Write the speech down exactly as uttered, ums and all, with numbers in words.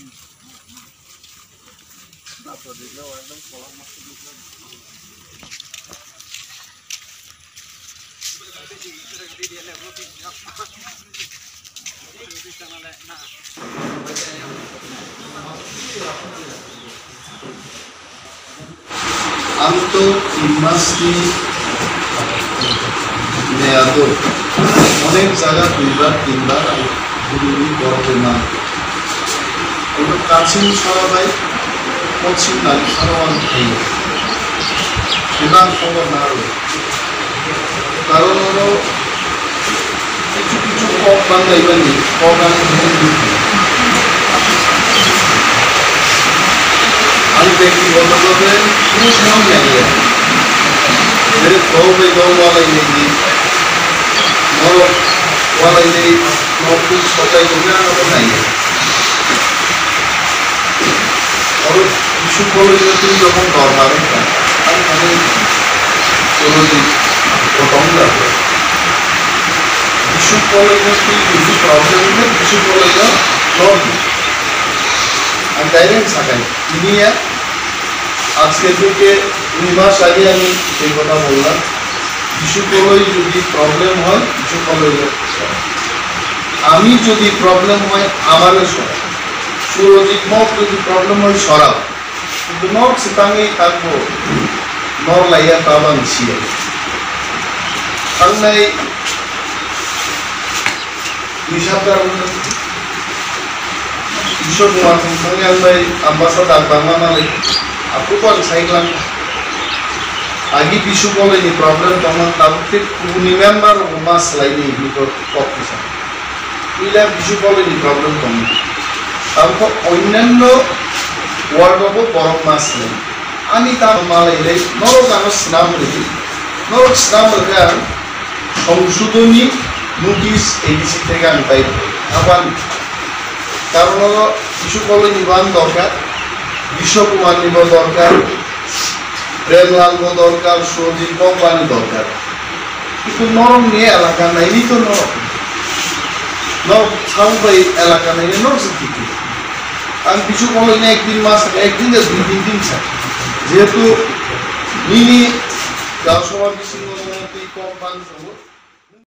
Ang to tin masni meyado onek jaga duibar tinbar ang bini borok rwmani. Abo Kachin sora bai Pochim Nalisara ang phaio. Eba ang khobor narwkha. Karon oro kichu kichu kok banglaimani kok ang hwnwi nukha. Ang byaktigoto bhabe khub mom naiya. Jere kok bai kok walainai di, norok walainai, norok sotai tongna ang abo naiya. Oro Jisu Koloino twi jokhon dor manwi kha, ang thani Koloini kotom jago. Jisu Koloino twi jodi problem hwnkhe Jisu Koloino dor di. Ang direct sakai, tiniya ajke theke dui mas age ami ei kotha bollam. Jisu Koloi jodi problem hoy, Jisu Koloino sor. Ami jodi problem hoy, amare sor. Surojit Mok jodi problem hoy, sorao. Kintu nok se tangwi takbo, nok laiya tabang siya. Tangnai Nisab dar Kishore Kumar thang thangwi ang bai Ambasa dak bangma manwi. Aku ko ang sai klang. Agi Jisu Koloini problem tongma tabuk tei kubuni member rok ma swlaini hinwi kok kisa. Ila Jisu Koloini problem tongo. Tabuk onnanno ward o bo borok ma swlai. Ani ta malai lai norok ano swnam rwdi. Norok swnam rwkha songsodoni notice A D C theke ang pai. Aban karon o Jisu Koloini bo ang dorkar, Biswa Kumar ni bo dorkar, Premlal bo dorkar, Surjit bo bani dorkar. Kintu norok ni elaka naini to norok. Norok thang bai elaka naini norok se tiki. Ang Biswa Koloini ekdin ma saka, ekdin ya dui din din sa. Jehetu nini Gaon Sabha bisingo twi kok bang tongo.